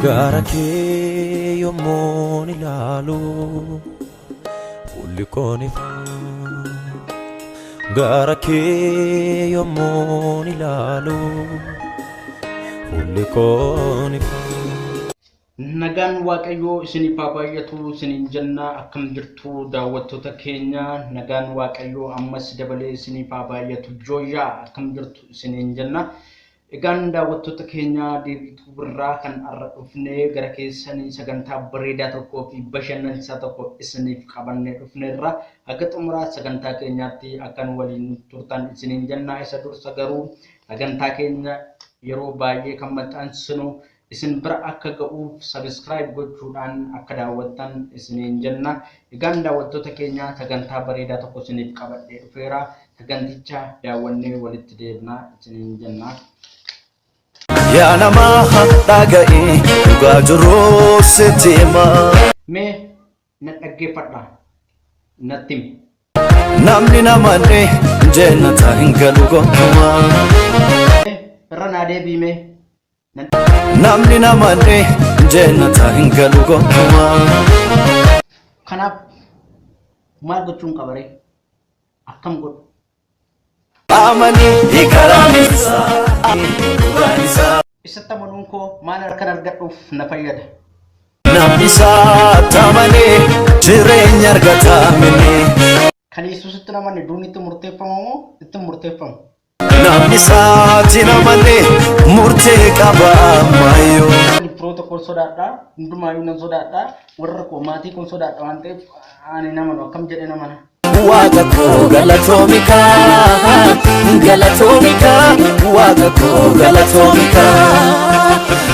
Gara kee yommuun ilaalu fuulli koo ni ifa. Gara kee yommuun ilaalu fuulli koo ni ifa. Nagaan Waaqayyoo isiniif haa baay'atu isiniin jenna. Akkam jirtu daawwattoota keenya? Nagaan Waaqayyoo ammas dabalee isiniif haa baay'atu. Jooyyaa, akkam jirtu isiniin jenna. Egaan daawwattoota keenya, Deebiituu birraa kan har'a dhufnee gara keessanii sagantaa bareedaa tokkoo fi bashannansiisaa tokko isiniif qabannee dhufneerra. Haga xumuraa sagantaa keenyaatti akkan waliin turtan isiniin jenna. Isa dursa garuu sagantaa keenya yeroo baay'ee kan maxxansinu isin bira akka ga'uuf subscribe gochuudhaan akka daawwattan isiniin jenna. Egaan daawwattoota keenya, sagantaa bareedaa tokko isiniif qabadhee dhufeera. Saganticha daawwannee walitti deebina isiniin jenna. Yaa namaa, dhaga'i, dhugaa jiru sitti hima. Mee na dhaggeeffadha, natti himi. Namni namanne jennata hin galu gonkumaa. Irra naa deebiime. Namni namanne jennata hin galu gonkumaa. Kanaaf maal gochuun qabaree? Akkam godhu? Amanii karaan isaa dhugaan isaa. Isatti amanuun koo maal akkan argadhuuf na fayyada? Namni isaatti amanee jireenya argata minee. Kan Yesuusitti namanne duuni itti murteeffama moo itti hin murteeffamu? Namni isaatti namanne murtee qaba ammayyoo. Ani firoota koo sodaadha, hundumaayyuu nan sodaadha, warra koo, maatii koo sodaadha waan ta'eef ani namanu akkam jedhee namana? Waaqa koo galatoomikaa, galatoomikaa, Waaqa koo galatoomikaa.